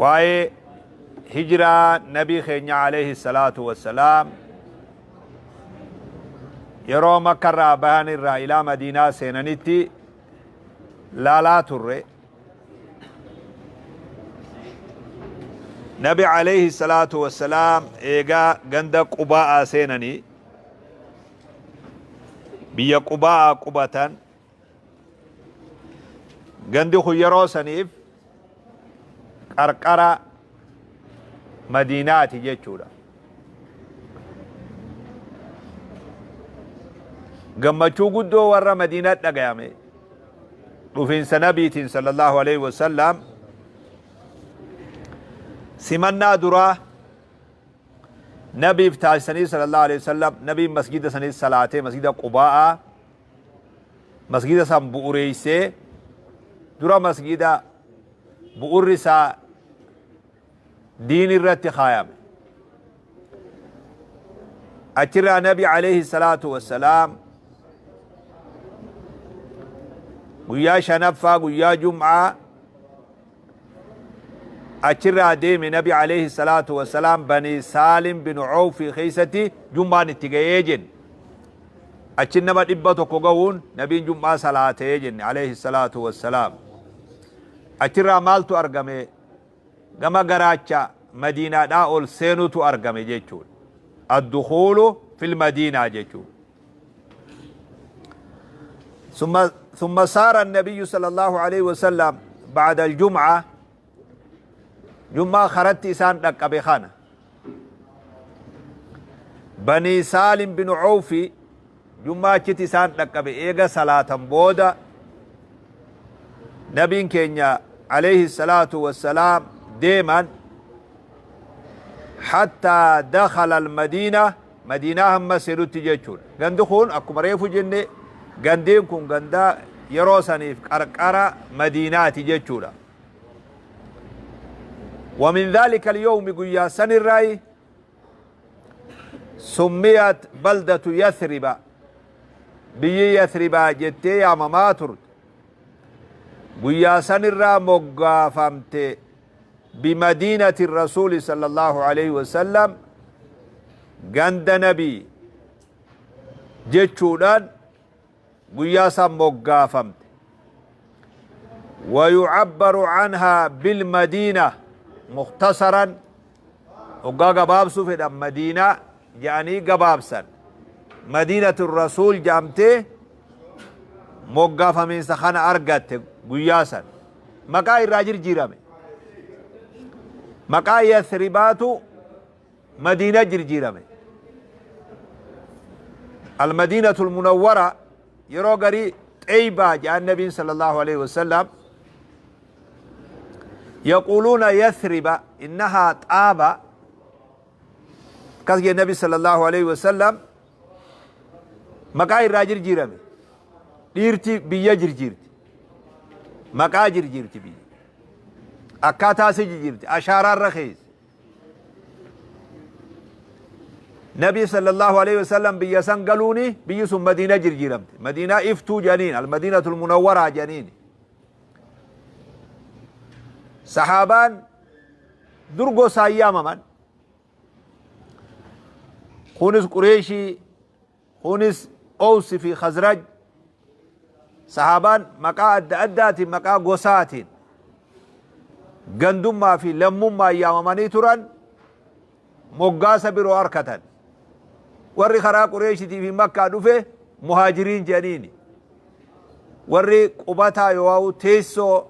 Waa'ee hijiraa nabii keenya alayhi salaatu wassalaam yeroo makkarraa bahan irraa ilaa madiinaa seenanitti laalaa turre. Nabi alayhi salaatu wassalaam eegaa ganda Qubaa'aa seenanii biyya Qubaa'aa qubatan. Gandi kun yeroo saniif qarqara Madiinaati jechuudha. Gammachuu guddoo warra Madiinaa dhagayame dhufiinsa nabiitiin sallallahu alaihi wasallam simannaa duraa nabiif taasisanii sallallahu alaihi wasallam. Nabiin masgida saniis salaatee, masgida Qubaa'aa, masgida san bu'ureessee. Dura masgida bu'urri isaa diin irratti kaayame. Achirraa nabi alayhi salaatu wassalaam guyyaa shanaffaa, guyyaa jum'aa, achirraa deeme. Nabi alayhi salaatu wassalaam Bani Saalim bin Awfi keessatti jum'aan itti ga'ee jenne. Achi nama 100 ga'uun nabiin jum'aa salaatee jenne alayhi salaatu wassalaam. Achirraa maaltu argame? Gama garaacha Madiinaadhaa ol seenutu argame jechuudha. Addukuulu fil Madiinaa jechuudha. ثم سار النبي صلى الله عليه وسلم بعد الجمعة، جمعة خرجت إسان dhaqqabe kana Banii Saalim bin Awfi jummaa achitti isaan dhaqqabe. Eega salaatan booda nabiin keenya alayhi salaatu wassalaam deeman حتى دخل المدينة, madiinaa hamma seenutti jechuudha. Gandi kun akkuma reefu jenne, gandeen kun ganda yeroo saniif qarqara Madiinaati jechuudha. ومن ذلك اليوم, guyyaa sanirraayi, سميت بلدة يثرب, biyyi Yathribaa jettee yaamamaa turte guyyaa sanirraa moggaafamte, بمدينة الرسول صلى الله عليه وسلم, ganda nabii jechuudhaan guyyaa san moggaafamte. ويعبر عنها بالمدينة مختصرا, hoggaa gabaabsuu fedhan Madiinaa jedhanii gabaabsan. مدينة الرسول jedhamtee moggaafamiinsa kana argatte. Guyyaa san maqaa irraa jirjiirame. Maqaa Yasribaatu Madiina jirjiirame. المدينة المنورة, yeroo garii Xeybaa jedhan nabiin صلى الله عليه وسلم. يقولون يثرب إنها طابة, akkas jedhe nabi صلى الله عليه وسلم. Maqaa irraa jirjiirame. Dhiirti biyya jirjiirti, maqaa jirjiirti, biyya akkaataa si jirjiirti, ashaaraarra keessa. Nabi صلى الله عليه وسلم biyya san galuuni biyyi sun Madiina jirjiiramte. Madiinaa iftuu jedhaniin, المدينة المنورة jedhaniin. Sahaabaan dur gosaan yaamaman, kunis Qureeshii, kunis Owsi fi Khazraj. Sahaabaan maqaa adda addaatiin, maqaa gosaatiin, gandummaa fi lammummaa yaamamanii turan. Moggaasa biroo harkatan. Warri karaa Qureeshitii fi Makkaa dhufe Muhaajiriin jedhaniini. Warri qubataa yoo teessoo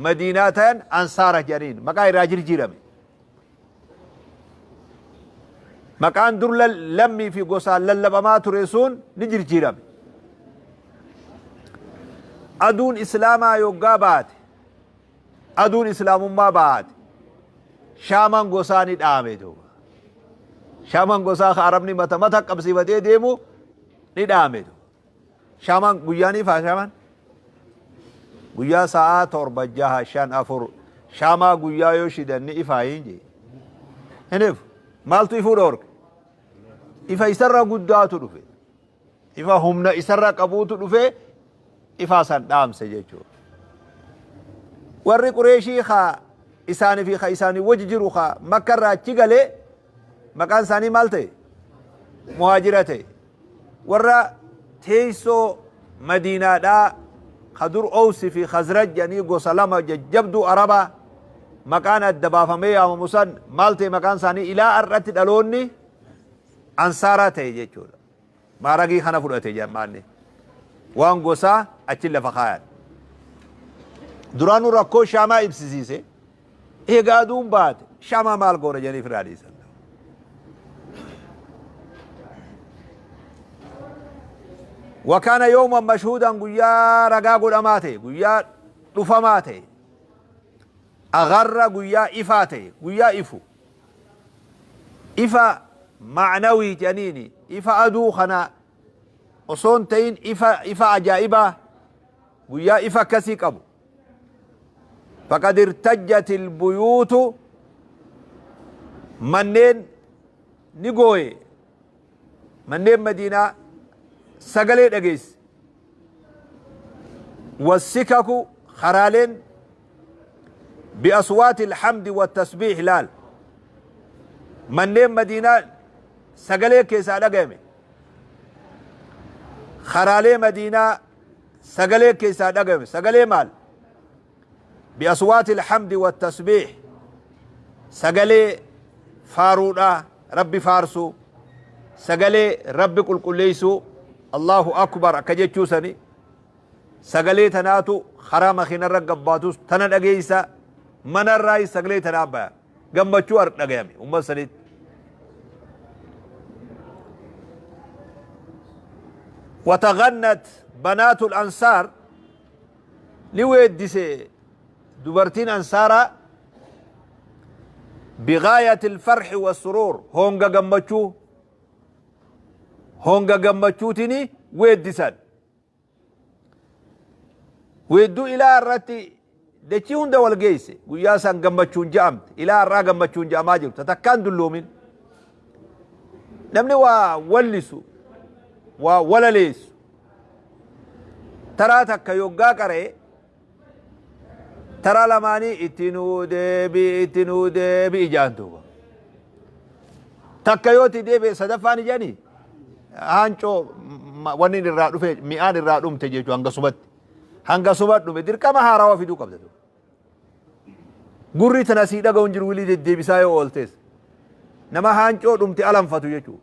Madiinaa ta'an Ansaara jedhaniin. Maqaa irraa jirjiirame. Maqaan dur lammii fi gosaan lallabamaa ture sun ni jirjiirame. Aduun Islaamaa yoggaa baate, aduun Islaamummaa baate, shaaman gosaa ni dhaame duuba. Shaaman gosaa ka Arabni mata mata qabsiifatee deemu ni dhaame duuba. Shaaman guyyaa ni ifaa. Shaaman guyyaa sa'aa 7, 6, 5, 4, shaamaa guyyaa yoo shidan ni ifaa hin jee? Hin ifu. Maaltu ifuu dhoorke? Ifa isarra guddaatu dhufe. Ifa humna isarra qabuutu dhufe, ifaa san dhaamse jechuudha. Warri Qureeshii kaa Isaanii fi ka isaanii wajji jiru ka Makka irraa achi galee maqaan isaanii maal ta'e? Muhaajira ta'e. Warra teessoo Madiinaadhaa ka dur Owsi fi Khazraj jedhanii gosa lama jajjabduu Arabaa maqaan adda baafamee yaamamu san maal ta'e maqaan isaanii ilaa har'atti dhaloonni Ansaaraa ta'e jechuudha. Maaragii kana fudhate jammaanni. Waan gosaa achi lafa kaayan. Duraanuu rakkoo shaamaa ibsisiise. Eega aduun baate shaamaa maal goona jedhanii ofirraa dhiisan. Wakaana yooman mashhuudaan guyyaa ragaa godhamaa ta'e guyyaa dhufamaa ta'e agarra guyyaa ifaa ta'e guyyaa ifu Ifa ma'nawii jedhaniini ifa aduu kana osoo hin ta'in ifa ifa ajaa'ibaa guyyaa ifa akkasii qabu. Faqad irtajjatil buyuutu manneen ni gooye manneen Madiinaa sagalee dhageesse. Wassikaku karaaleen biaswaati alhamdi wattasbiih laal manneen Madiinaa sagalee keessaa dhagayame karaalee Madiinaa sagalee keessaa dhagayame sagalee maal biaswaati alhamdi wattasbiih sagalee faaruudha Rabbi faarsuu sagalee Rabbi qulqulleessuu Allahu akbar akka jechuu sani Sagalee tanaatu karaa makiinarra gabbaatus tana dhageeysa, manarraayis sagalee tanaa baya. Gammachuu ar dhagayame ummata sanitti. Wataghannat banaatul ansaar ni weeddise dubartiin ansaaraa bighaayatil farhi wassuruur honga gammachuu honga gammachuutini weeddisan. Weedduu ilaa irratti dachii hunda wal geesse guyyaa san gammachuun ja'amte ilaa har'aa gammachuun ja'amaa jirtu takkaan dulloomin namni waa wallisu waa walaleessu taraa takka yoggaa qara'e taraa lamaanii itti nuu deebi'i itti nuu deebi'i ja'an duuba takka yoo itti deebi'e sadaffaan ijani haancoo wanni irraa dhufe mi'aan irraa dhumte jechuudha hangasumatti hangasuma dhume dirqama haarawa fiduu qabda duuba gurri tana sii dhaga'u hin jiru wilii deddeebisaa yoo ooltes nama haancoo dhumte alanfatu jechuudha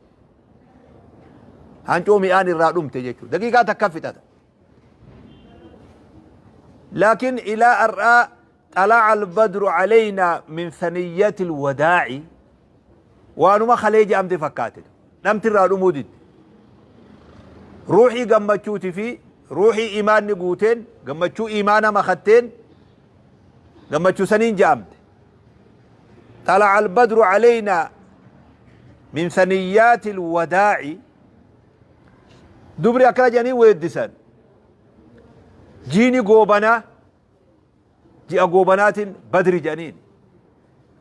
haancoo mi'aan irraa dhumte jechuudha daqiiqaa takka fixata Laakiin ilaa har'aa xala'a albadru caleynaa min saniyyatil wadaa'i waanuma kalee je'amte fakkaate. Dhamti irraa dhumuu didde. Ruuhii gammachuuti fi ruuhii imaanni guuteen gammachuu imaana makatteen gammachuu saniin je'amte. Xala'a albadru caleynaa min saniyyaatil wadaa'i Dubri akkana jedhanii weeddisan. Jiini goobanaa ji'a goobanaatiin badri jedhaniin.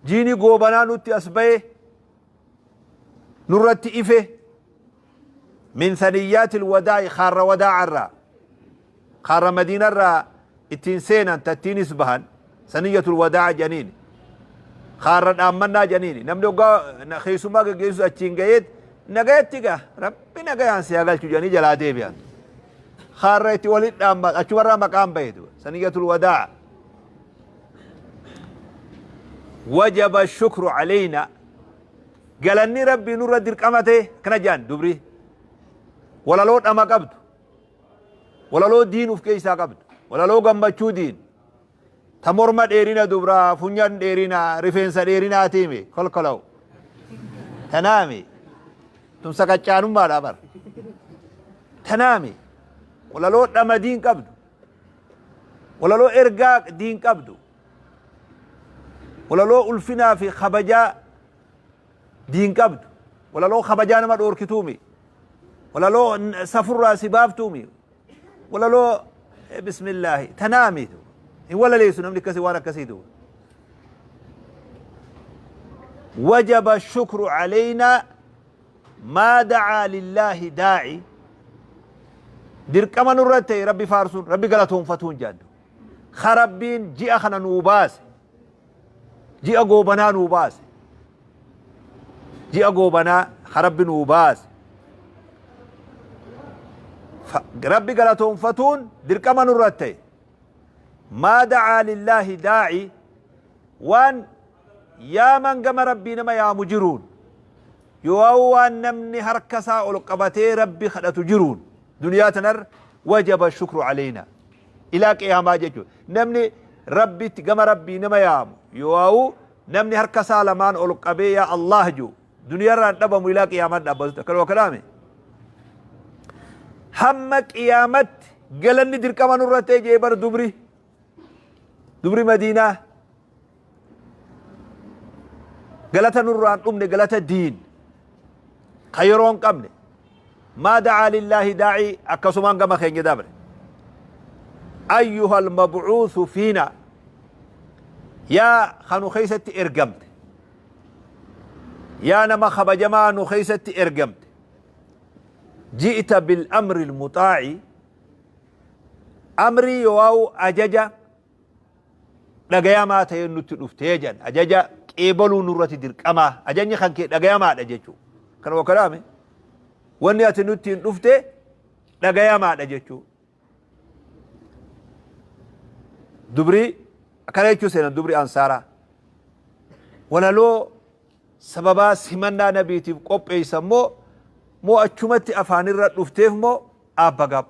Jiini goobanaa nutti as bahe nurratti ife min saniyyaatil wadaa'i kaarra wadaa'arraa kaarra madiinarraa ittiin seenan tattiinis bahan saniyyatul wadaa'a jedhaniin. Kaarra dhaammannaa jedhaniin. Namni hoggaa keessummaa geggeessu achiin gaheet nagayatti gaa rabbi nagayaan si haa galchu jedhanii jalaa deebi'an. Kaarra itti walitti dhaamma achumarraa maqaan baheetu saniyyatul wadaa'a. Wajaba shukru aleyna galanni rabbii nurra dirqama ta'e kana jedhan dubri walaloo dhama qabdu walaloo diin uf keessaa qabdu walaloo gammachuu diin Ta morma dheerina dubraa, funyan dheerina, rifeensa dheerinaatiimi kolkolaw. Tanaami. Tun saqaccaanummaadha bar. Tanaami. Walaloo dhama diin qabdu. Walaloo ergaa diin qabdu. Walaloo ulfinaa fi kabajaa diin qabdu. Walaloo kabajaa nama dhoorkituumi. Walaloo safurraa si baaftuumi. Walaloo bismillaahi tanaami hin walaleessu namni akkasii waan akkasii duuba. Wajaba shukru caleynaa maa dacaa lillaahi daaci dirqama nurra ta'e rabbi faarsuun rabbi galatoonfatuun jaaddu ka rabbiin ji'a kana nuu baase Ji'a goobanaa nuu baase. Ji'a goobanaa ka Rabbi nuu baase. Rabbi galatoonfatuun dirqama nurra ta'e. Maa da'aa lillaahi daa'i, waan yaaman gama Rabbii nama yaamu jiruun, yoo waan namni harka isaa ol qabatee Rabbi kadhatu jiruun, duniyaa tanarra wajaba shukru aleyna ilaa qiyaamaa jechuudha. Namni Rabbitti gama Rabbii nama yaamu, yoo namni harka isaa lamaan ol qabee yaa Allah jiru, duniyaarraan dhabamu ilaa qiyaamaan dhaabbatutti. Akkanuma kanaame hamma qiyaamatti galanni dirqama nurra ta'e jee bar dubri Madiinaa galata nurraan dhumne, galata diin ka yeroo hin qabne. Maa da'aa lillaahi daa'ii akkasumaan gama keenya dabre. Ayyuha almabcuuthu fiina, yaa kanu keessatti ergamte, yaa nama kabajamaa nu keessatti ergamte, ji'ta bil amri almuxaa'i, amrii yoo'aawu ajaja dhagayamaa ta'e nutti dhuftee jedhan, ajaja qeebaluu nurratti dirqamaa, ajajni kan kee dhagayamaadha jechuu kana wakkalaame, wanni ati nutti hin dhufte dhagayamaadha jechuu. Dubrii akkana jechuu seenan dubri ansaaraa walaloo sababaa simannaa nabiitiif qopheessan moo achumatti afaanirra dhufteef moo aabba gaab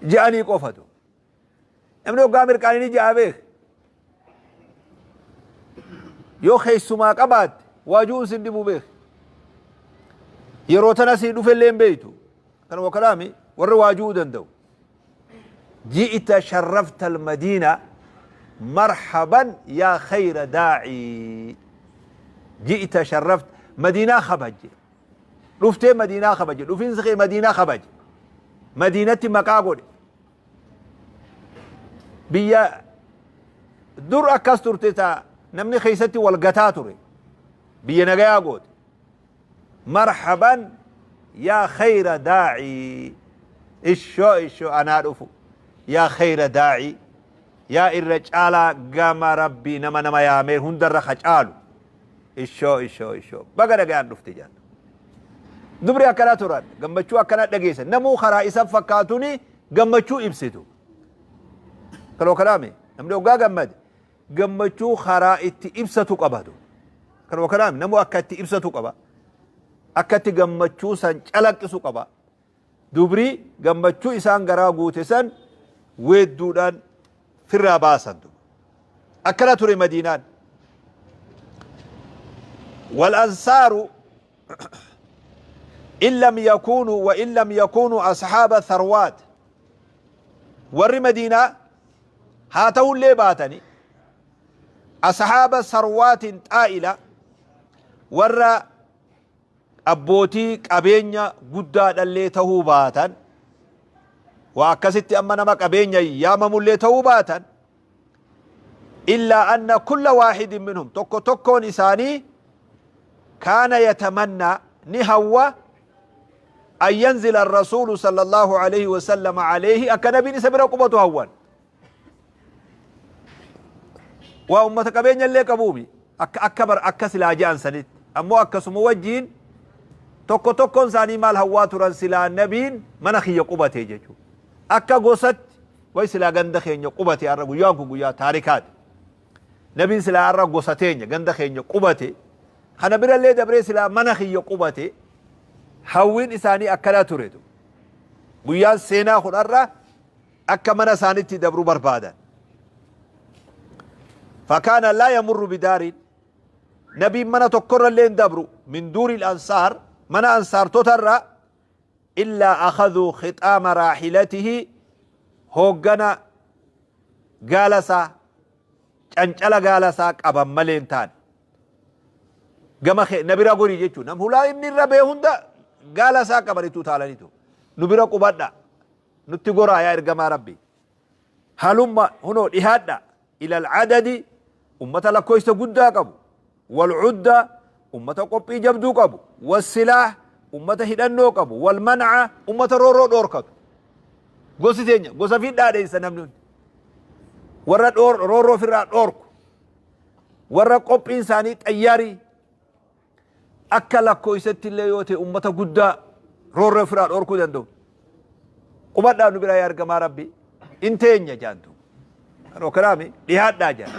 je'anii qofatu. Namni hoggaa mirqaanii ni je'a beek. Yoo keessumaa qabaatte waajuun sin dhibuu beek. Yeroo tana sii dhufellee hin beektu. Kanuma kalaami warri waajuu danda'u. Ji'ita sharrafta almadiina marhaban yaa khayra daa'ii. Ji'ita sharrafta madiinaa kabaje. Dhuftee madiinaa kabaje. Dhufiinsi kee madiinaa kabaje. Madiinatti maqaa godhe. Biyya dur akkas turte ta namni keessatti wal gataa ture. Biyya nagayaa goote. Marhaban yaa khayra daa'ii. Ishoo ishoo, anaa dhufu. Yaa khayra daa'ii. Yaa irra caalaa gama Rabbii nama yaamee hundarra ka caalu. Ishoo ishoo ishoo. Baga nagayaan dhufte jaan. Dubri akkana turan, gammachuu akkana dhageessan, namuu karaa isa fakkaatuni gammachuu ibsitu. Kaloo kanaami namni hoggaa gammade gammachuu karaa itti ibsatu qabatu. Kaloo kanaami namuu akka itti ibsatu qaba. Akka itti gammachuu san calaqqisu qaba. Dubri gammachuu isaan garaa guute san weedduudhaan firraa baasan. Akkana ture Madiinaan. Wal ansaaru in lam yakuunuu wa in lam yakuunuu ashaaba tharwaat, warri Madiinaa haa ta'ullee baatani ashaaba sarwaatin xaa'ila, warra abbootii qabeenya guddaadhallee ta'uu baatan, waa akkasitti amma nama qabeenya yaamamullee ta'uu baatan, illaa anna kulla waahidin minhum, tokko tokkoon isaanii, kaana yatamannaa, ni hawwa, an yanzila arrasuulu sala allahu alayhi wasallam alayhi, akka nabiin isa bira qubatu hawwan. Waa ummata qabeenya illee qabuumi akka bar akka silaa je'an sanitti, ammoo akkasuma wajjiin tokko tokkoon isaanii maal hawwaa turan? Silaa nabiin mana kiyya qubate jechuu. Akka gosatti way silaa ganda keenya qubate, har'a guyyaan kun guyyaa taarikaati, nabiin silaa har'a gosa teenya ganda keenya qubate, kana birallee dabree silaa mana kiyya qubate, hawwiin isaanii akkana turetu. Guyyaan seenaa kun har'a akka mana isaanitti dabru barbaadan. Fakaana laa yamurru bidaariin, nabiin mana tokkorra illee hin dabru, min duuri ansaar, mana ansaartotarra, illaa akhaduu khixaama raaxilatihi, hooggana gaala isaa, cancala gaala isaa qaban malee hin taane. Gama kee na bira gorii jechuun nam hulaa inni irra bee hunda gaala isaa qabanitu utaalanitu nu bira qubadha, nutti goraa yaa ergamaa Rabbii, halumma hunoo dhihaadha. Ila alcadadi, ummata lakkoysa guddaa qabu, walcudda, ummata qophii jabduu qabu, wassilaah, ummata hidhannoo qabu, walmanca, ummata roorroo dhoorkatu. Gosi teenya gosa fi dhaadheessa namni hundi warra roorroo ofirraa dhoorku. Warra qophiin isaanii xayyaarii akka lakkooysatti illee yoo ta'e ummata guddaa roorroo ofirraa dhorkuu danda'u. Qubadhaa nu biraa yaa ergamaa Rabbii in teenya jaantu. Kan okiraami dhiyaadhaa jaan.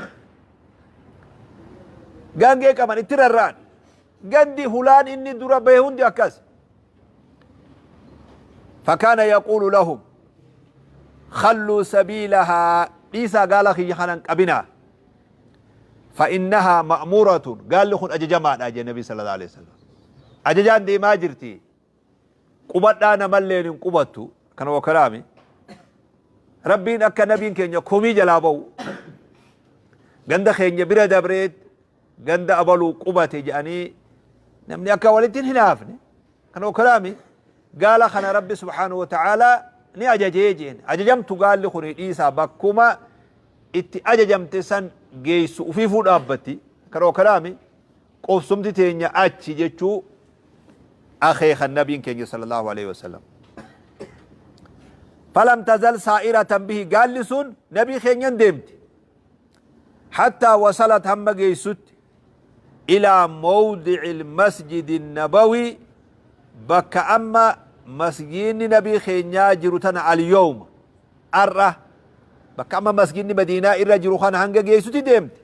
Gaangee qaban itti rarra'an. Gandi hulaan inni dura bahe hundi akkas. Fakaana yaquulu lahum khalluu sabiilahaa dhiisaa gaala kiyya kanan qabinaa. Fa'innahaa ma'muuratun gaalli kun ajajamaadha jee Nabi sallallahu alaihi wasallam. Ajajaan deemaa jirti. Qubadhaa namalleen hin qubattu. Kana wakalaami. Rabbiin akka nabiin keenya komii jalaa ba'u. Ganda keenya bira dabreet ganda abaluu qubate jedhanii namni akka walitti hin hinaafne. Kana wakalaami. Gaala kana Rabbi subhaanahu wa ta'aalaa ni ajajee jeen. Ajajamtu gaalli kuni dhiisaa bakkuma itti ajajamte san geessu ufiifuu dhaabbatti. Kana wakalaami. Qobsumti teenya achi jechuu akeekan nabiin keenya sallallahu alaihi wasallam. Falam tazal saa'iratan bihi gaalli sun nabii keenyan deemti. Hattaa wasalat hamma geessutti ilaa mawdi'il masjidi nabawi bakka amma masjiidni nabii keenyaa jiru tana al-yawma ar'a bakka amma masjiidni madiinaa irra jiru kana hanga geessutti deemte.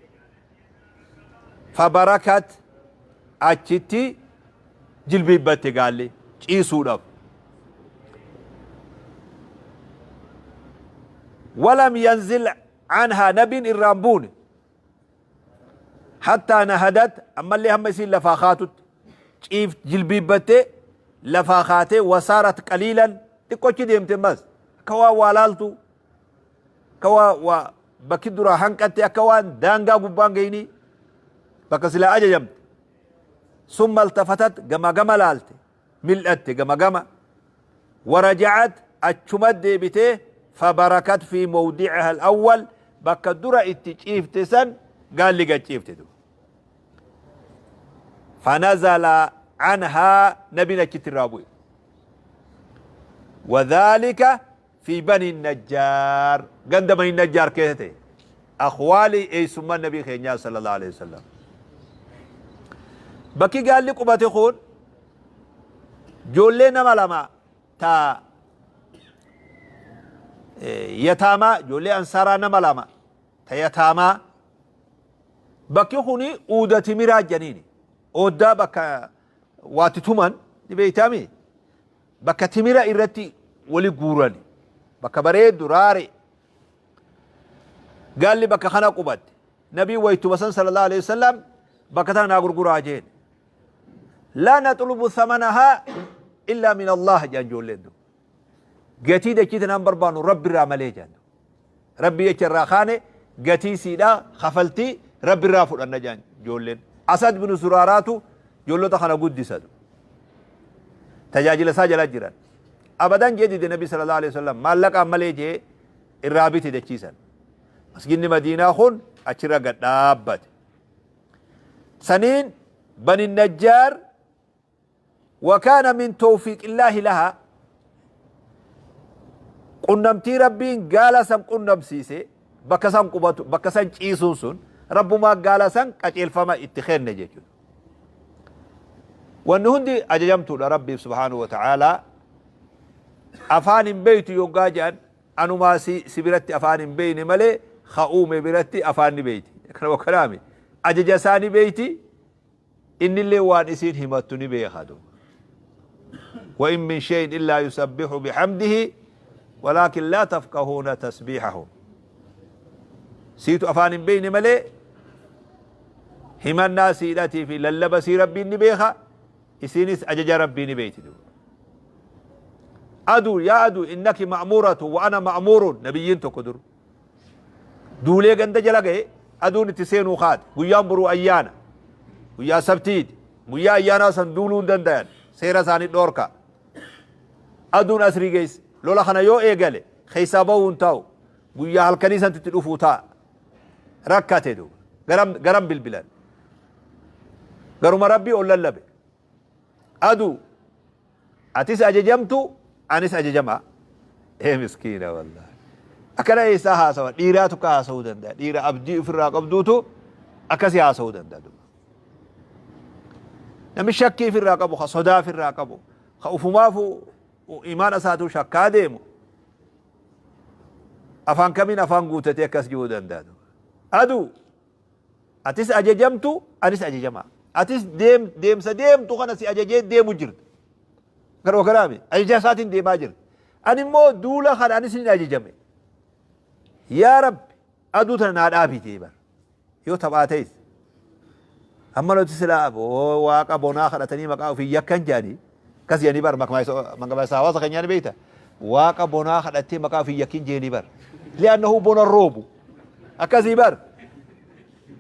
Fabarakat achitti jilbiibbatte gaalli ciisuudhaaf. Walam yanzil anhaa nabiin irraan buune. Hattaa nahadat ammallee hamma isiin lafaa kaatutti ciif jilbiibbattee lafaa kaatee wasaarat qaliilan xiqqochi deemte mas akka waan waa laaltu Akka waa waa bakki duraa hanqatte akka waan daangaa gubbaan gayinii bakka silaa ajajamte. Summa iltafatat gama gama laalte mil'atte gama gama waraja'at achuma deebitee fabarakat fi mawdi'iha al-awwal bakka dura itti ciifte san gaalli gad ciifte duba. Fanazala anhaa nabiin achitti irraa bu'e. Wadhaalika fi bani najjaar ganda bani najjaar keessa ta'e akhwaali eessummaan nabii keenyaa sallallahu alaihi wasallam bakki gaalli qubate kun ijoollee nama lama ta yataamaa ijoollee ansaaraa nama lama ta yataamaa bakki kun uuda timiraa janiini ooddaa bakka waatti tuman ni beeytaami Bakka timira irratti wali guurani. Bakka bareeddu raare. Gaalli bakka kana qubatte. Nabiin waytuma san sallallahu alaihi wasallam bakka tana naa gurguraa jeen. Laa naxlubu thamanahaa illaa min Allah jedhan ijoolleen duuba. Gatii dachii tanaan barbaannu Rabbi irraa malee jedhan. Rabbi jecha irraa kaane gatii siidhaa kafaltii Rabbi irraa fudhanna jedhan ijoolleen. Asad bin Zuraaraatu ijoollota kana guddisatu. Tajaajila isaa jala jiran. Abadan jee dide Nabi sallallahu alaihi wasallam maallaqaan malee jee irraa bite dachiisan. Masjidni Madiinaa kun achirra gad dhaabbate. Saniin Bani Najjaar Wakaana min towfiiqillaahi lahaa qunnamtii Rabbiin gaala san qunnamsiise bakka san qubatu bakka san ciisuun sun Rabbumaa gaala san qaceelfama itti kenne jechuudha. Wanni hundi ajajamtuudha Rabbiif subhaanahu wa ta'aalaa afaan hin beeytu yoggaa jedhan anumaa si, si biratti afaan hin beeyne malee ka uume biratti afaan ni beeyti. Kana wakkanaami. Ajaja isaa ni beeyti. Innillee waan isiin himattu ni beeka duuba. Wa in min shay'in illaa yusabbihu bihamdihi walaakin laa tafqahuuna tasbiihahum. Siitu afaan hin beekne malee himannaa siidhatii fi lallaba sii Rabbiin ni beeka isiinis ajaja Rabbii ni beekti duuba. Aduu yaa aduu innaki ma'muuratu wa ana ma'muurun nabiyyiin tokko dur. Duulee ganda jala ga'e aduun itti seenuu kaate. Guyyaan boruu ayyaana. Guyyaa sabtiiti. Guyyaa ayyaanaa san duuluu hin dandayan. Seera isaanii dhoorka. Aduun asrii geesse. Lola kana yoo eegale keessaa bahuu hin taa'u. Guyyaa halkanii santu itti dhufuu taa'a. Rakkate duuba. Garam, garam bilbilan. Garuma Rabbii ol lallabe. Aduu Atis ajajamtu anis ajajamaa. Ee miskiina wallahi. Akkana eessaa haasawa dhiiraatu akka haasawuu danda'a. Dhiira abdii ofirraa qabduutu Akkasii haasa'uu danda'a duuba. Namni shakkii ifirraa qabu, ka sodaa ifirraa qabu, ka ufumaafu imaana isaatuu shakkaa deemu afaan kamiin afaan guutatee akkas ji'uu danda'a duuba. Aduu atis ajajamtu anis ajajamaa. Atis deem, deemsa deemtu kana si ajajee deemu jirta. Garuu kanaami ajaja isaatiin deemaa jirta. Ani immoo duula kana anis ni ajajame. Yaa Rabbi aduu tana naa dhaabi jee bar. Yoo taphaa ta'es. Amma nuti silaa aboo waaqa bonaa kadhatanii maqaa ofii yakkan jedhanii akkas jedhanii bar makmaasa hawaasa keenyaa ni beekta. Waaqa bonaa kadhattee maqaa ofii yakkin jedhanii bar. Li'annahu bona roobu. Akkasii bar.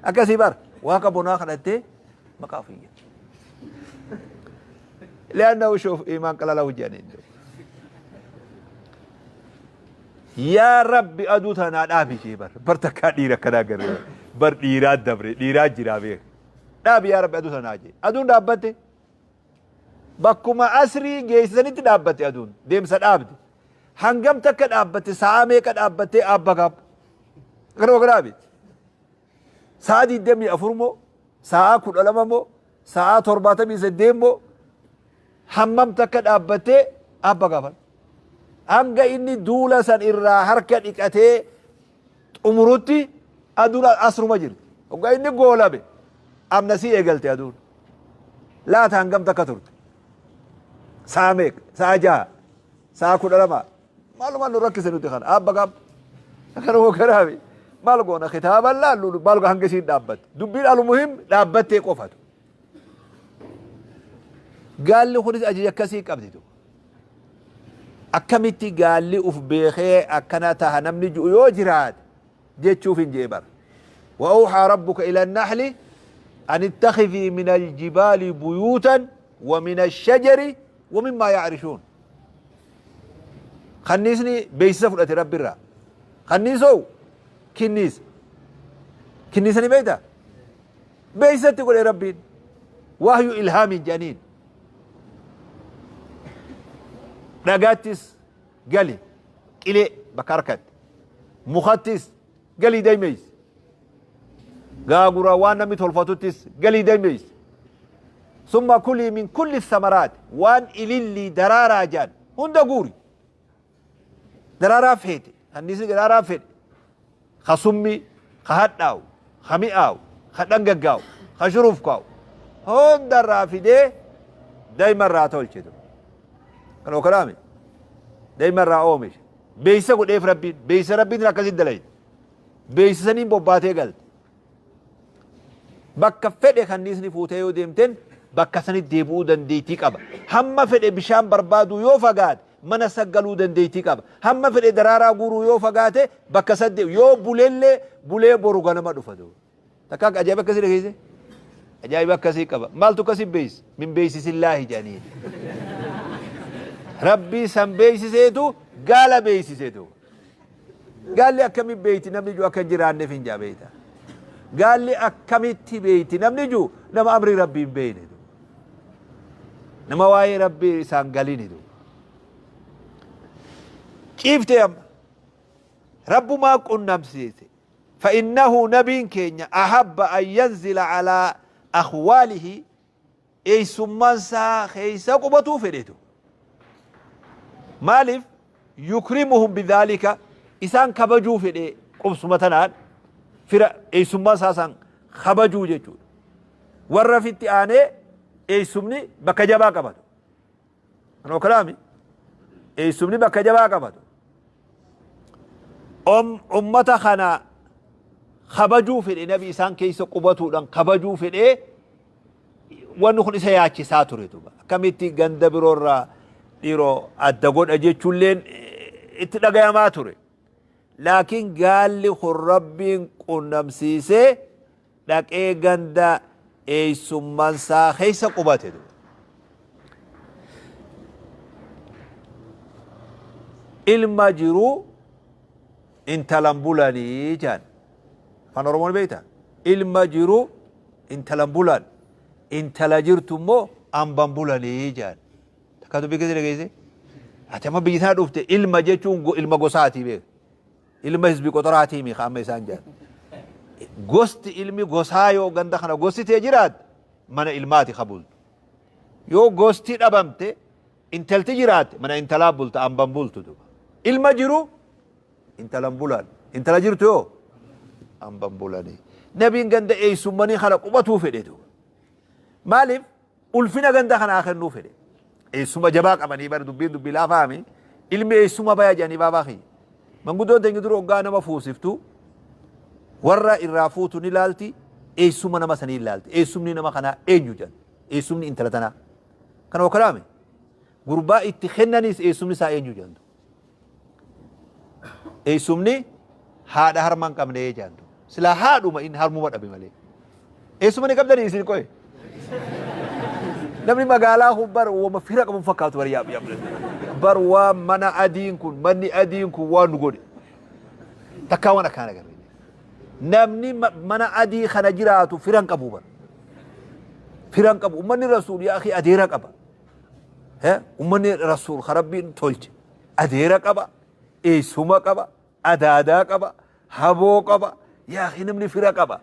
Akkasii bar. Waaqa bonaa kadhattee maqaa ofii yakkin. Li'annahu shuuf imaan qalalahu jedhanii. Yaa Rabbi aduu tana naa dhaabi jee bar. Bar takkaa dhiira akkanaa garree bar. Bar dhiiraa dabre dhiiraa jiraa beek. Dhaabi yaa Rabbi aduu tana naa jee. Aduun dhaabbatte. Bakkuma asrii geessisanitti dhaabbatte aduun. Deemsa dhaabde. Hangam takka dhaabbatte sa'aa meeqa dhaabbattee abba gaab. Garuu garaabi. Sa'aa 24 moo sa'aa 12 moo sa'aa 78 moo hammam takka dhaabbattee abba gaafadhu. Hanga inni duula san irraa harka dhiqatee xumurutti aduun asruma jirti. Hoggaa inni goolabe amnasii eegalte aduun. Laata hangam takka turte? Sa'a meeqa? Sa'a 6? Sa'a 12? Maalumaan nu rakkise nuti kana. Abba gaaf. Akkanuma kanaafi. Maal goona kitaaba laallu maal hanga isiin dhaabbatte. Dubbiin almuhim dhaabbattee qofatu. Gaalli kunis ajaja akkasii qabdi tu. Akkamitti gaalli uf beekee akkana taha namni ju'u yoo jiraate jechuuf hin jee bara. Wa awhaa rabbuka ila nahli an ittakhidhii min aljibaali buyuutan wa min ashajari wa mimmaa ya'rishuun. Kanniisni beeksisa fudhate Rabbirraa. Kanniisoo kinniisa. Kinniisa ni beektaa? Beeksisatti godhe Rabbiin. Wahyu ilhaamiin jedhaniin. Dhagaattis gali qilee bakka harkatti. Mukattis galii daymeessi. Gaagura waan namni tolfatuttis galii daymeessi. Summa kulii min kulli samaraati waan ilillii daraaraa jedhan hunda guuri. Daraaraa feete kanniisni daraaraa fedhe ka summii ka hadhaawu ka mi'aawu ka dhangaggaa'u ka shurufkaa'u hunda irraa fidee dayma irraa tolche. Kan okolaame dayma irraa oomishe. Beeksisa godheef Rabbiin beeksisa Rabbiin akkasitti dalayte. Beeksisaniin bobbaatee galte. Bakka fedhe kanniisni fuutee yoo deemteen bakka sanitti deebi'uu dandeettii qaba. Hamma fedhe bishaan barbaaduu yoo fagaate mana isa galuu dandeettii qaba. Hamma fedhe daraaraa guuruu yoo fagaate bakka isa deebi'u. Yoo bulellee bulee boru ganama dhufa. Takka akka ajaa'iba akkasii dhageesse? Ajaa'iba akkasii qaba. Maaltu akkasii beeksise? Min beeksisillaahi jedhanii. Rabbii san beeksiseetu gaala beeksiseetu. Gaalli akkamitti beeyti namni jiru akka hin jiraanneef hin jaa beeyta. Gaalli akkamitti beeyti namni jiru nama amrii Rabbii hin beeyne. Nama waa'ee Rabbii isaan galini. Ciiftee amma. Rabbumaa qunnamsiise. Fa'innahu nabiin keenya ahabba an yanzila alaa akhwaalihi eessummaan isaa keessa qubatuu fedhetu. Maaliif yukrimuhum bidhaalika isaan kabajuu fedhe qubsuma tanaan fira eessummaa isaa san kabajuu jechuudha. Warra fitti aanee eessumni bakka jabaa qabatu. Kanoo kalaami eessumni bakka jabaa qabatu. Ummata kana kabajuu fedhe nabi isaan keessa qubatuudhaan kabajuu fedhee wanni kun isa yaachisaa ture duuba. Akkamitti ganda biroorraa dhiiroo adda godha jechuulleen itti dhagayamaa ture. Laakiin gaalli kun Rabbiin qunnamsiisee dhaqee ganda eessummansaa keessa qubate duuba. Ilma jiruu intalan bulanii jedhan. Afaan Oromoo ni beektaa? Ilma jiru intalan bulan. Intala jirtu immoo amban bulanii jedhan. Takka dubbii keessa dhageesse? Ati amma biyya sana dhufte ilma jechuun ilma gosaatii beeka. Ilma hizbi qoxoraatii mi amma isaan jedhan. Gosti ilmi gosaa yoo ganda kana gosti tee jiraatte mana ilmaati ka bultu. Yoo gosti dhabamte intalti jiraatte mana intalaa bulta amban bultu duba. Ilma jiru intalan bulan. Intala jirtu yoo amban bulani. Nabiin ganda eeysummanii kana qubatuu fedhe duba. Maaliif ulfina ganda kanaa kennuu fedhe. Eessuma jabaa qabanii bar dubbiin dubbii laafaami. Ilmi eessuma baya jedhanii baabaa kiyya. Manguddoon teenya dura hoggaa nama fuusiftu warra irraa fuutu ni laalti eessuma nama sanii laalti. Eessumni nama kanaa eenyu jedhan. Eessumni intala tanaa. Kana wakkalaame. Gurbaa itti kennanis eessumni isaa eenyu jedhan. Eessumni haadha harma hin qabne jedhan. Silaa haadhuma inni harmuma dhabe malee. Eessuma ni qabdanii isin qoye. Namni magaalaa kun bar wama fira qabu fakkaatu bar yaab yaab. Bar waan mana adiin kun manni adiin kun waan nu godhe. Takkaa waan akkaan agarre. Namni mana adii kana jiraatu fira hin qabu bar. Fira hin qabu. Ummanni rasuul yaa akhi adeera qaba. Ummanni rasuul ka rabbiin tolche adeera qaba. Eessuma qaba. Adaadaa qaba. Haboo qaba. Yaa akhi namni fira qaba.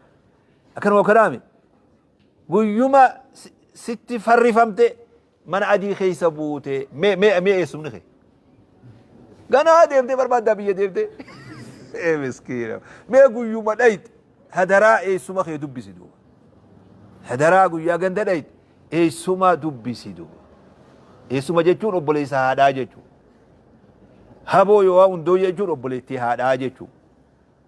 Akkanuma kanaami. Guyyuma sitti farrifamte mana adii keessa buute mee mee mee eessumni kee. Ganaa deemtee barbaaddaa biyya deemtee. Ee miskiina. Mee guyyuma dhayte hadaraa eessuma kee dubbisi duuba. Hadaraa guyyaa ganda dhayte eessuma dubbisi duuba. Eessuma jechuun obboleessa haadhaa jechuudha. Haboo yoo hundoo jechuun obboleettii haadhaa jechuudha.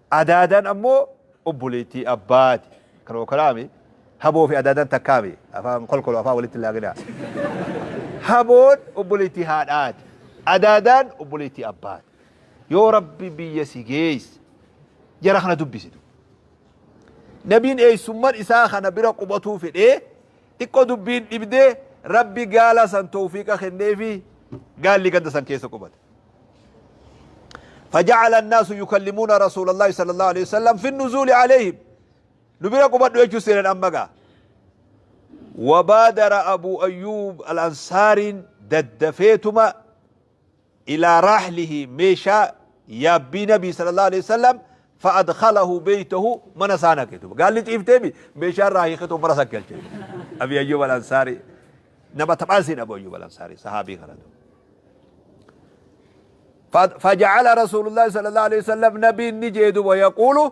Adaadaan ammoo obboleettii abbaati. Kan okolaami haboo fi adaadaan takkaami. Afaan kolkolo afaan walitti laaqinaa. Haboon obboleettii haadhaati. Adaadaan obboleettii abbaati. Yoo Rabbi biyya si geesse jara kana dubbisitu. Nabiin eessumman isaa kana bira qubatuu fedhee xiqqoo dubbiin dhibdee Rabbi gaala san tawfiiqa kenneefi gaalli ganda san keessa qubate. فجعل الناس يكلمون رسول الله صلى الله عليه وسلم في النزول عليهم نبينا قبض يجو سيرن أمغا وبادر أبو أيوب الأنصاري ددفيتما إلى رحله ميشا يابي نبي صلى الله عليه وسلم فأدخله بيته من سانا كتب قال لي تيفتمي ميشا راهي خطو مرسا كلتي أبي أيوب الأنصاري نبا تبعسين أبو أيوب الأنصاري صحابي خلدو فجعل رسول الله صلى الله عليه وسلم نبي نجيد ويقول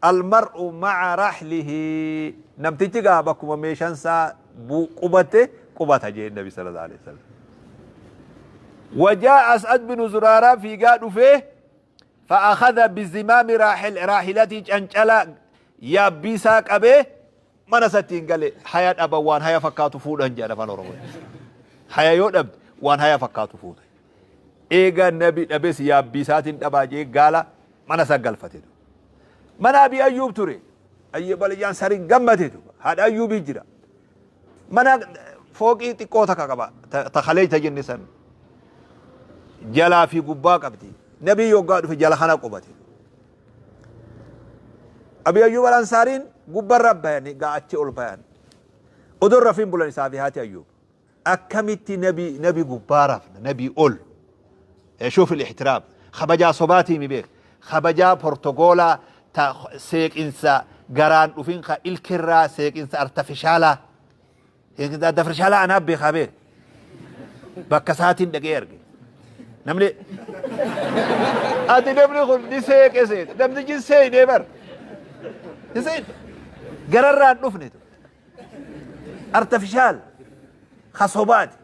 المرء مع رحله نمتجي بكم ميشان سا قبته قبته جي النبي صلى الله عليه وسلم وجاء أسعد بن زرارة في قاد فيه فأخذ بزمام راحلته أنشلا يا بيساك أبيه mana isatti hin gale haya dhaba waan haya fakkaatu fuudhan jedhan afaan Oromoo. Haya yoo dhabde waan haya fakkaatu fuute. Eega nabi dhabes yaabbii isaatiin dhabaa jee gaala mana isaa galfate. Mana Abii Ayyuub ture. Ayyuub Aliyyaan sariin gammate. Haadha Ayyuubii jira. Mana fooqii xiqqoo takka qaba. Ta kaleessa jenne san. Jalaa fi gubbaa qabdi. Nabii yoggaa dhufe jala kana qubate. Abi Ayyuub Al-Ansaariin gubbarra bayani gaa achi ol bayan. Odoo rafiin bulan isaa fi haati Ayyuub. Akkamitti nabi nabi gubbaa rafna nabi ol. Shuuf al-ihtiraam. Kabajaa sobaatii mi beek. Kabajaa portogoolaa ta seeqinsa garaan dhufin ka ilkirraa seeqinsa artafishaalaa. Seeqinsa artafishaalaa anaa beekaa beek. Bakka isaatiin dhaqee arge. Namni ati namni kun ni seeqe seete. Namtichi hin seeynee bar. Hin seeyne. Gararraan dhufne. Artifishaal ka sobaati.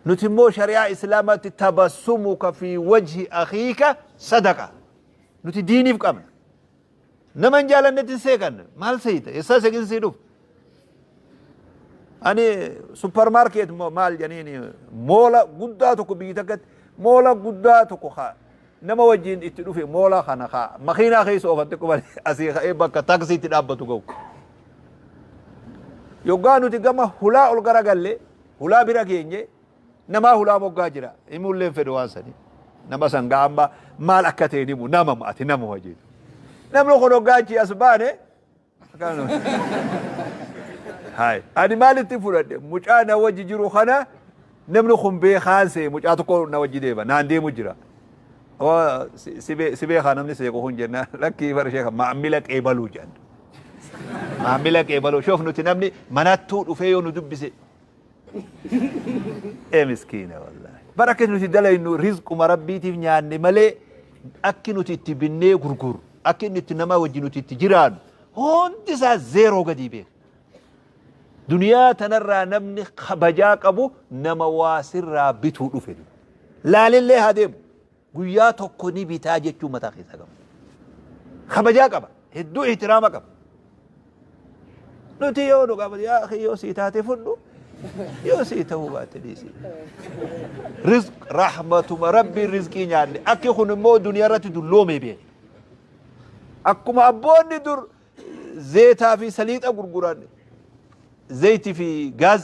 Nuti immoo shari'aa islaamaatti tabassumuka fi wajhi akhiika sadaqa. Nuti diiniif qabna. Nama hin jaalannetti hin seeqan. Maal seeyta? Eessaa seeqin sii dhufu? Ani supermarket maal jedhaniin moola guddaa tokko biyyi takkatti moola guddaa tokko ka nama wajjin itti dhufe moola kana ka makiinaa keessa oofan xiqqoo malee asii ka'ee bakka taaksiitti dhaabbatu ga'u. Yoggaa nuti gama hulaa ol garagalle hulaa bira geenye Namaa hulaa moggaa jira. Himuullee hin fedhu waan sanii. Nama san gaa amma maal akka ta'e hin himu. Nama ati nama jeetu. Namni kun hoggaa achii as baane Hayi ani maalitti fudhadhe mucaa na wajji jiru kana namni kun beekaan see mucaa tokko na wajji deema naan deemu jira. Si beekaa namni seequ kun jennaan, lakkii bara sheeka maamila qeebaluu jedhan. Maamila qeebaluu shoof nuti namni manattuu dhufee yoo nu dubbise. Ee miskiina wallaahi. Bara akka nuti dalaynu rizquma rabbiitiif nyaanne malee, akki nuti itti binnee gurgurru, akki inni itti nama wajji nuti itti jiraannu hundi isaa zeeroo gadii beeka. Duniyaa tanarraa namni kabajaa qabu nama waa sirraa bituu dhufe. Laalillee haa deemu. Guyyaa tokko ni bitaa jechuun mataa keessaa qaba. Kabajaa qaba. Hedduu ihtiraama qaba. Nuti yoo nu qabu, yaa akhi, yoo sii taate fudhu, yoo sii ta'uu baate dhiisi. Rizq rahmatuma rabbiin rizqii nyaanne. Akki kun immoo duniyaa irratti dulloome beeki. Akkuma abboonni dur zeetaa fi saliixa gurguran, zeetii fi gaaz,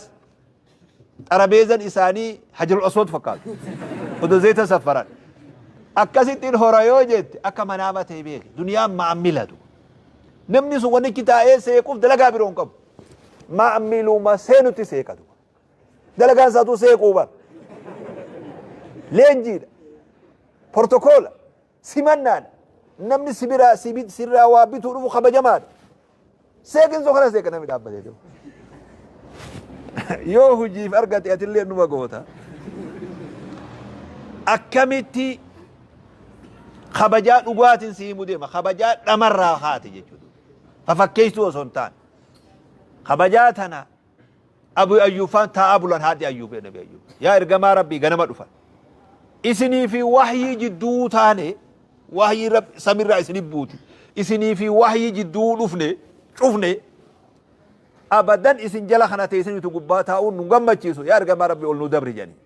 xarabeezan isaanii hajarul aswad fakkaatu. Odoo zeeta safaran. Akkasittiin hora yoo jette akka manaama ta'e beeki. Duniyaan maamilatu. Namni sun wanni itti taa'ee seequuf dalagaa biroo hin qabu. Maamiluma seenutti seeqatu. Dalagaan isaatuu seequu bara. Leenjiidha. Portokoola. Simannaadha. Namni si biraa si sirraa waa bituu dhufu kabajamaadha. Seeqinsa kana seeqa namni dhaabbatee jiru. Yoo hojiif argate atillee numa goota. Akkamitti kabajaa dhugaatiin si himu deema. Kabajaa dhamarraa haati jechuudha. Fafakkeessuu osoo hin taane. Kabajaa tana Abu Ayyuub faan taa'aa bulan, haadhi Ayyuub Nabi Ayyuub. Yaa ergamaa Rabbii, ganama dhufan. Isinii fi wahyii jidduu taane, wahyii Rabbi samirraa isinif buuti. Isinii fi wahyii jidduu dhufne cufne, abadan isin jala kana teessaniitu gubbaa taa'uun nu gammachiisu, yaa ergamaa Rabbii, ol nu dabri jedhanii.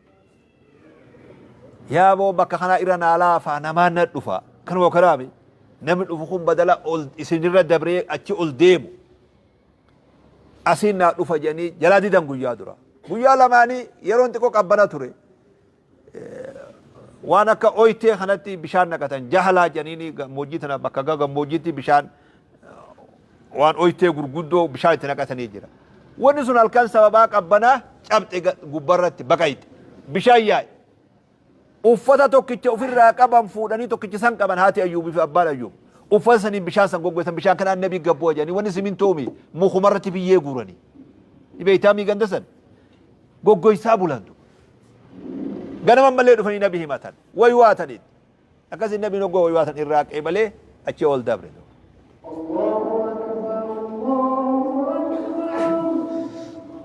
Yaa boo, bakka kanaa irra naa laafaa, namaan na dhufa. Kanuma kanaami namni dhufu kun badala ol isinirra dabree achi ol deemu, asiin naa dhufa jedhanii jalaa didan guyyaa dura. Guyyaa lamaanii yeroon xiqqoo qabbana ture. Waan akka oytee kanatti bishaan naqatan, jahalaa jedhanii, gammoojjii tana bakka gammoojjiitti bishaan waan oytee gurguddoo bishaan itti naqatanii jira. Wanni sun halkan sababaa qabbanaa cabxe, gubbarratti baqayxe. Bishaan yaa'e. Uffata tokkicha ofirraa qaban fuudhanii, tokkicha san qaban haati Ayyuubii fi abbaan Ayyuub. Uffata saniin bishaan san goggoysan, bishaan kanaan nabii gabboo jedhanii, wanni simintoomi mukumarratti biyyee guuranii. Beeytaa mii ganda san goggoysaa bulantu. Ganama malee dhufanii nabi himatan. Waywaataniit. Akkasii nabiin hoggoo waywaatan irraa qeebalee achi ol dabre.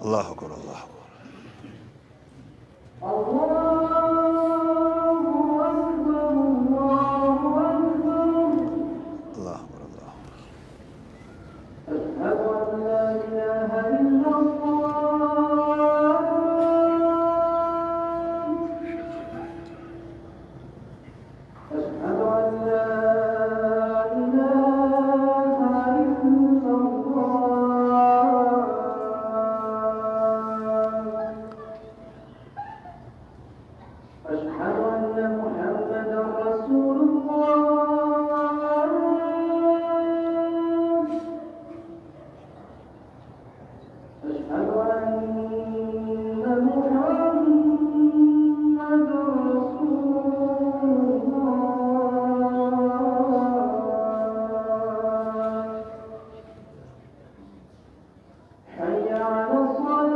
Allahu akbar, Allahu akbar. Allahu akbar, Allahu akbar. أشهد أن لا إله إلا الله أشهد أن لا إله إلا الله أشهد أن محمدا رسول الله أشهد أن محمدا رسول الله حي على الصلاة.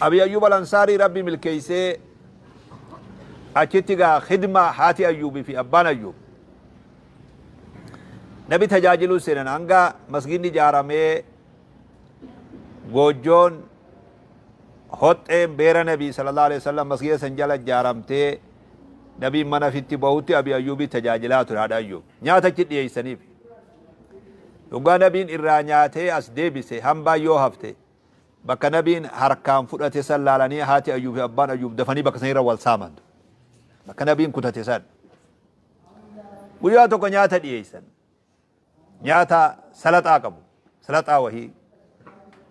Abi Ayyuub Al-Ansaarii Rabbi milkeeysee achitti gaa khidmaa haati Ayyuubii fi abbaan Ayyuub nabi tajaajiluu seenan hanga masgidni ijaaramee goojjoon hoxxeen beera nabii sallallahu alaihi wasallam masgida san jala ijaaramtee nabiin mana fitti bahutti Abi Ayyuubii tajaajilaa ture. Haadha Ayyuub nyaata achi dhiyeessaniif. Dhugaa nabiin irraa nyaatee as deebise hambaa yoo hafte bakka nabiin harkaan fudhate san laalanii haati Ayyuub fi abbaan Ayyuub dafanii bakka sanirra wal saaman. Bakka nabiin kutate san. Guyyaa tokko nyaata dhiyeessan. Nyaata salaxaa qabu. Salaxaa wahii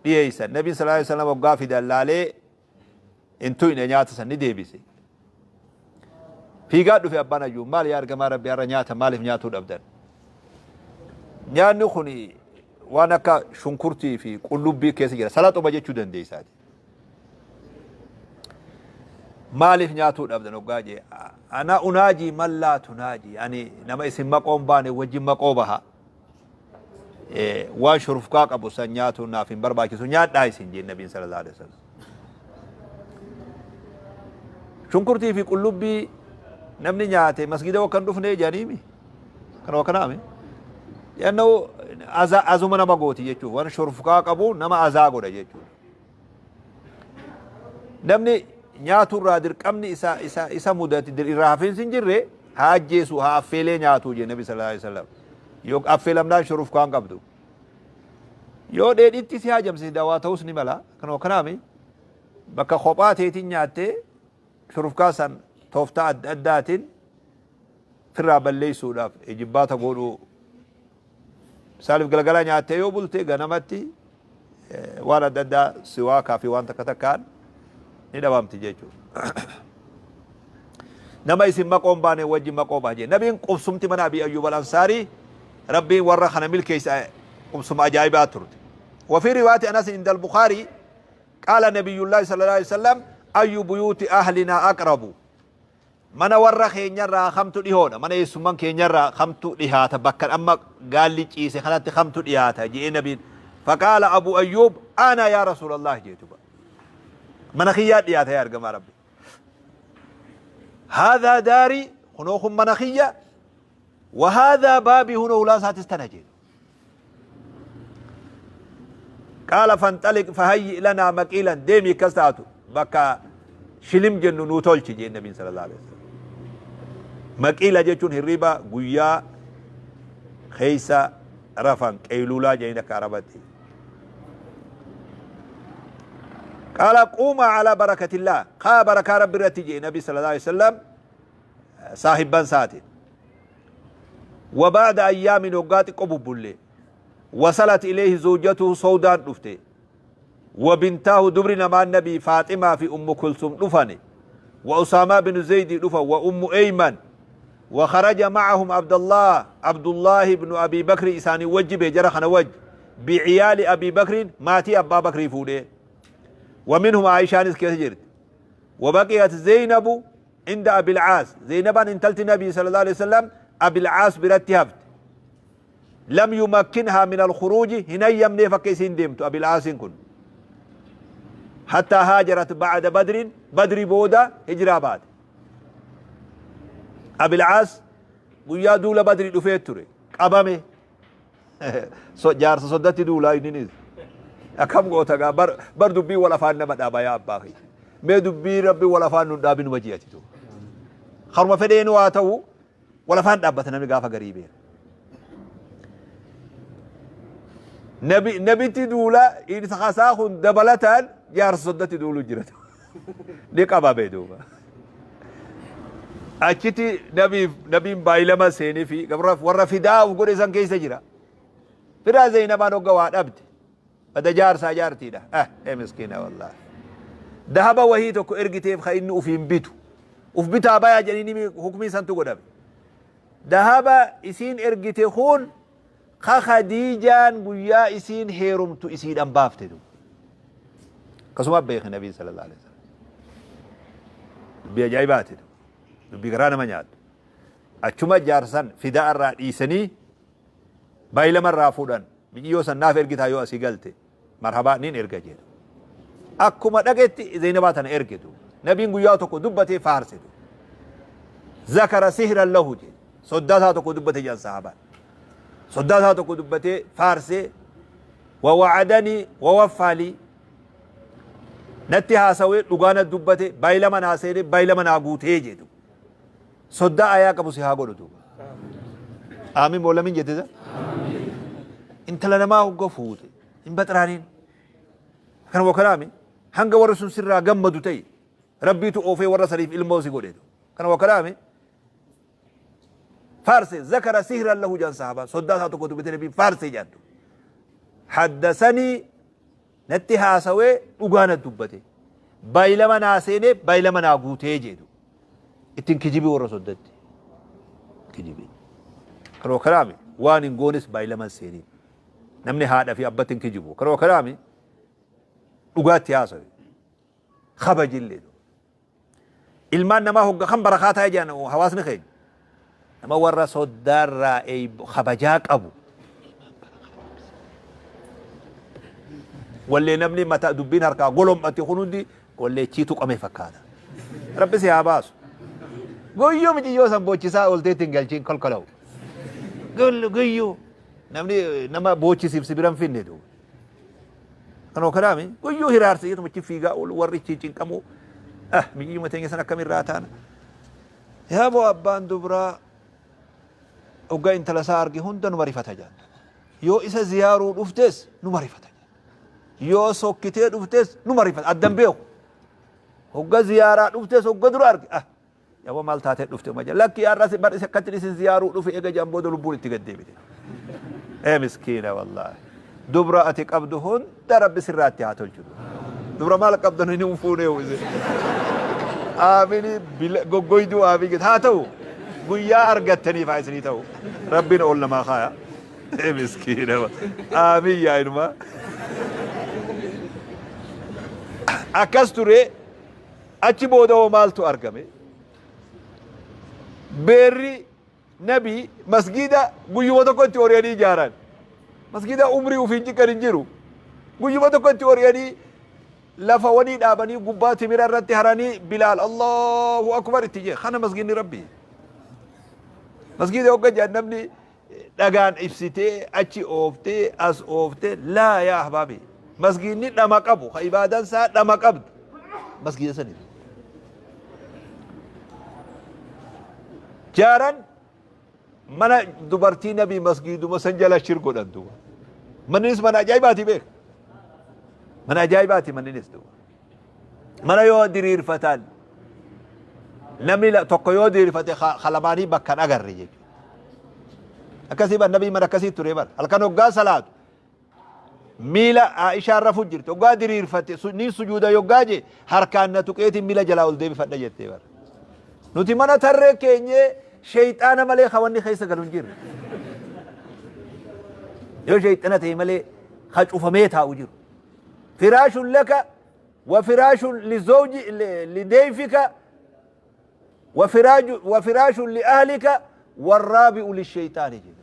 dhiyeessan. Nabiin sallallahu alaihi wasallam waggaa fidan laalee hin tuyne, nyaata san ni deebise. Fiigaa dhufe abbaan Ayyuub, maal yaa ergamaa Rabbi, har'a nyaata maaliif nyaatuu dhabdan? Nyaanni kun waan akka shunkurtii fi qullubbii keessa jira. Salaxuma jechuu dandeessaati. Maaliif nyaatuu dhabdan hoggaa jee, ana unaajii man laa tunaajii, ani nama isin maqoon baane wajjin maqoo baha. Waan shurufkaa qabu san nyaatuun naaf hin barbaachisu, nyaadhaa isin jeen nabiin sallallahu alaihi wasallam. Shunkurtii fi qullubbii namni nyaate masgida wakkan dhufnee jedhaniimi. Kana wakkanaami. Yannoo azuma nama gooti jechuudha. Waan shurufkaa qabu nama azaa godha jechuudha. Namni nyaaturraa dirqamni isa isa isa mudate irraa hafiinsi hin jirre haa ajjeesu, haa affeelee nyaatu jedhe nabi sallallahu alaihi wasallam. Yoo affeelamnaan shurufkaa hin qabdu. Yoo dheedhitti si haajamsise dawaa ta'us ni mala. Kanuma akkanaami. Bakka kophaa teetiin nyaattee shurufkaa san tooftaa adda addaatiin firraa balleessuudhaaf ijibbaata godhuu. Misaaliif galgala nyaattee yoo bulte ganamatti waan adda addaa siwaakaa fi waan takka takkaan ni dhabamti jechuudha. Nama isin maqoon baane wajjin maqoo baha jee. Nabiin qubsumti mana Abii Ayyuub Al-Ansaarii Rabbiin warra kana milkeessa qubsuma ajaa'ibaa turte. وفي رواية أنس عند البخاري قال نبي الله صلى الله عليه وسلم: أي بيوت أهلنا أقرب؟ Mana warra keenyarraa kamtu dhihoodha? Mana eessumman keenyarraa kamtu dhihaata? Bakka amma gaalli ciise kanatti kamtu dhihaata je'ee nabiin. فقال أبو أيوب: أنا يا رسول الله jeetu. Mana kiyyaa dhihaata yaa ergamaa Rabbi. هذا داري, kunoo kun mana kiyya, وهذا بابي, hunoo hulaa isaatis tana jedhu. قال: فانطلق فهيئ لنا مقيلا, deemii akkas taatu bakka shilim jennu nuu tolchi jeen nabiin sallallahu alaihi wasallam. Maqiila jechuun hirriba guyyaa keessa rafan, qeylulaa jedhanii akka Arabatti. قال: قوما على بركة الله, kaa barakaa Rabbi irratti jee nabi sallallahu alaihi wasallam saahibban isaatiin. وبعد أيام, waggaa xiqqoo bubbullee, وصلت إليه زوجته سودان dhufte وبنتاه, dubri namaan nabii Faaximaa fi Ummu Kulsum dhufane, وأسامة بن زيد dhufa وأم أيمن, وخرج معهم عبد الله, عبد الله بن أبي بكر إساني وجب جرخنا وج بعيال أبي بكر, ماتي أبا بكر فوده, ومنهم عائشة كيس. وبقيت زينب عند أبي العاص. زينب intalti نبي صلى الله عليه وسلم أبي العاص biratti hafte. لم يمكنها من الخروج, hin hayyamneef akka isiin deemtu أبي العاص kun, حتى هاجرت بعد بدر, بدر booda hijiraa baate. أبي العاص guyyaa duula Badri dhufee ture, qabame. Jaarsa soddatti duulaa inninis akkam goota gaa? Bar bar dubbii wal afaan nama dhaaba yaa abbaa kiyya. Mee dubbii Rabbi wal afaan nun dhaabin waji'atitu haruma fedheenu haa ta'u, wal afaan dhaabbata namni gaafa garii beera. Nabi nabitti duula isa kasaa kun dabalataan jaarsa soddatti duulu jira, ni qabame duuba. Achitti nabiif nabiin baay'ilama seenee fi warra fidaa of godhe san keessa jira. Fidaa Zeenabaan hogga waa dhabde. Bada jaarsaa jaartiidha. Ah, ee miskiina wallaahi. Dahaba wahii tokko ergiteef ka inni ufiin bitu. Uf bitaa bayaa jedhanii hukmii santu godhame. Dahaba isiin ergite kun ka Khadiijaan guyyaa isiin heerumtu isiidhaan baafte. Akkasuma beeke nabiin sallallahu alaihi wasallam. Dubbii ajaa'ibaati. Dubbii garaa nama nyaatu. Achuma jaarsan fidaa irraa dhiisanii baay'ilama irraa fuudhan. Biyyoo san naaf ergitaa yoo asii galte? Marhabaa, nin erga jedha. Akkuma dhaqetti Zeynabaa tana erge duuba. Nabiin guyyaa tokko dubbatee faarse duuba. Zakara sihran lahu jedhe. Soddaa isaa tokko dubbate jedhan sahaabaan. Soddaa isaa tokko dubbatee faarsee wa wa'adanii wa waffaalii natti haasawee dhugaa na dubbate baay'ilama naa seenee baay'ilama naa guutee jedhu. Soddaa ayaa qabu si haa godhu duuba. Aamin moo lamin jette? Intala namaa hogga fuute hin baxraaniin. Kana wakalaami hanga warri sun sirraa gammadu ta'e Rabbiitu oofee warra saniif ilmoo si godhe. Kana wakalaami faarse zakara sihran lahu jedhan sahaabaan soddaa isaa tokko dubbate nabiin faarse jedhan. Haddasanii natti haasawee dhugaa na dubbate. Baay'ilama naa seenee baay'ilama naa guutee jedhu. Ittiin kijibii warra soddatti. Kijibii. Kana wakalaami waan hin goones baay'ilama hin seeniin. Namni haadha fi abbatti hin kijibu. Kana wakalaami dhugaatti haasawe. Kabajillee. Ilmaan namaa hogga kan barakaa ta'e jedhan hawaasni keenya. Nama warra soddaarraa kabajaa qabu. Wallee namni mata dubbiin harkaa golom'ate kun hundi wallee chii tuqame fakkaata. Rabbi si haa baasu. Guyyuu miciyyoo san boochisaa oolteetti hin galchiin kolkola'u. Guyyuu namni nama boochisiif si bira hin finne duuba. Kanoo kanaami guyyuu hiraarsa jetuma achi fiigaa oolu warri ichi cinqamu. Ah miciyyuma teenya san akkamirraa taana. Yaa boo abbaan dubraa hoggaa intala isaa arge hunda numa rifata jaan. Yoo isa ziyaaruu dhuftes numa rifata jaan. Yoo sokkitee dhuftes numa rifata addan beeku. Hogga ziyaaraa dhuftes hogga dura arge ah Yaboo maal taatee dhufte uma jedhe. Lakki har'as bar isa akkatti isin ziyaaruu dhufe eega jedhan booda lubbuun itti gad deebite. Ee miskiina wallaahi. Dubra ati qabdu hunda rabbi sirraatti haa tolchu. Dubra maal qabdan hin fuunee isin. Aamini goggoyduu aamin haa ta'u guyyaa argattaniif haa isinii ta'u. Rabbiin ol namaa kaaya. Ee miskiina aamin yaa ilmaa. Akkas ture. Achi booda hoo maaltu argame? Beerri Nabii masgiida guyyuma tokko itti ori'anii ijaaran. Masgiida umrii ufiin ciqqan hin jiru. Guyyuma tokko itti ori'anii lafa wanii dhaabanii gubbaa timira irratti haranii Bilaal Allahu Akbar itti jee. Kana masgiidni Rabbii. Masgiida hogga jedhan namni dhagaan ibsitee achi ooftee as ooftee laa yaa ahbaabi masgiidni dhama qabu ka ibaadaan isaa dhama qabdu masgiida sani jaaran mana dubartii nabii masgiiduma san jala shir godhan duuba manninis mana ajaa'ibaati beek mana ajaa'ibaati manninis duuba Mana yoo diriirfatan namni tokko yoo diriirfate ka lamaanii bakka hin agarre jechuudha. Akkasii bar nabii mana akkasii ture bar halkan hoggaa salaatu miila Aishaan rafu jirti hoggaa diriirfate ni sujuuda yoggaa je harkaan na tuqeetiin miila jalaa ol deebifadha jettee bar. Nuti mana tarree keenyee sheeyxaana malee ka wanni keessa galu hin jirre. Yoo sheeyxana ta'e malee ka cufamee taa'u jiru. Firaashun laka wa firaashun lizawji lidayfika wa firaaju wa firaashun li ahlika warraabi'u lisheyxaani jedhe.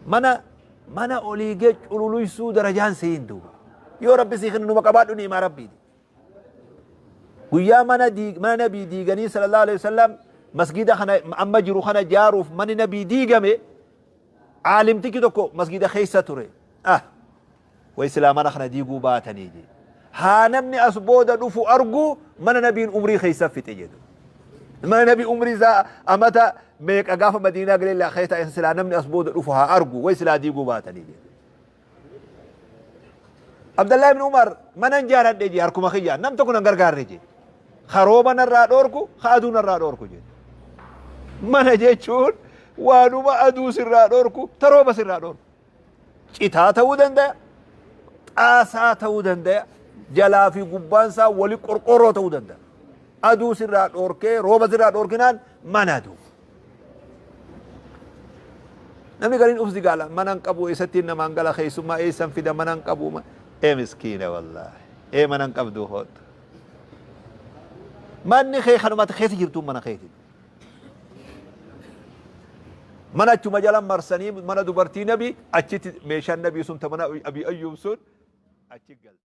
Mana mana olii gee cululuysuu darajaan siin duuba. Yoo rabbi sii kennu numa qabaadhu ni'imaa rabbiiti. Guyyaa mana diig mana nabii diiganii sallallahu alaihi wasallam masgida kana amma jiru kana jaaruuf manni nabii diigame Aalimtichi tokko masgiida keessa ture. Ah! Way silaa mana kana diiguu baatanii jee. Haa namni as booda dhufu argu mana nabiin umrii keessa fixe jedhu. Mana nabii umrii isaa amata meeqa gaafa Madiinaa galee laa keessa ta'e silaa namni as booda dhufu haa argu way silaa diiguu baatanii jedhu. Abdallah ibn Umar manan jaaradhe jee harkuma kiyyaan nam tokko nan gargaarre jee. Ka rooba narraa dhoorku ka aduu narraa dhoorku jee. Mana jechuun waanuma aduu sirraa dhoorku ta rooba sirraa dhoorku. Citaa ta'uu danda'a, xaasaa ta'uu danda'a, jalaa fi gubbaan isaa wali qorqorroo ta'uu danda'a. Aduu sirraa dhoorkee rooba sirraa dhoorkinaan mana aduu. Namni gariin uf zigaala mana hin qabu eessattiin namaan gala keessummaa eessan fida mana hin qabu ee miskiina wallaahi ee mana hin qabdu hoodha. Manni kee kanuma ati keessa jirtu mana keeti. Mana achuma jala marsanii mana dubartii nabi achitti meeshaan nabii sun ta mana Abi Ayyuub sun Achi galte.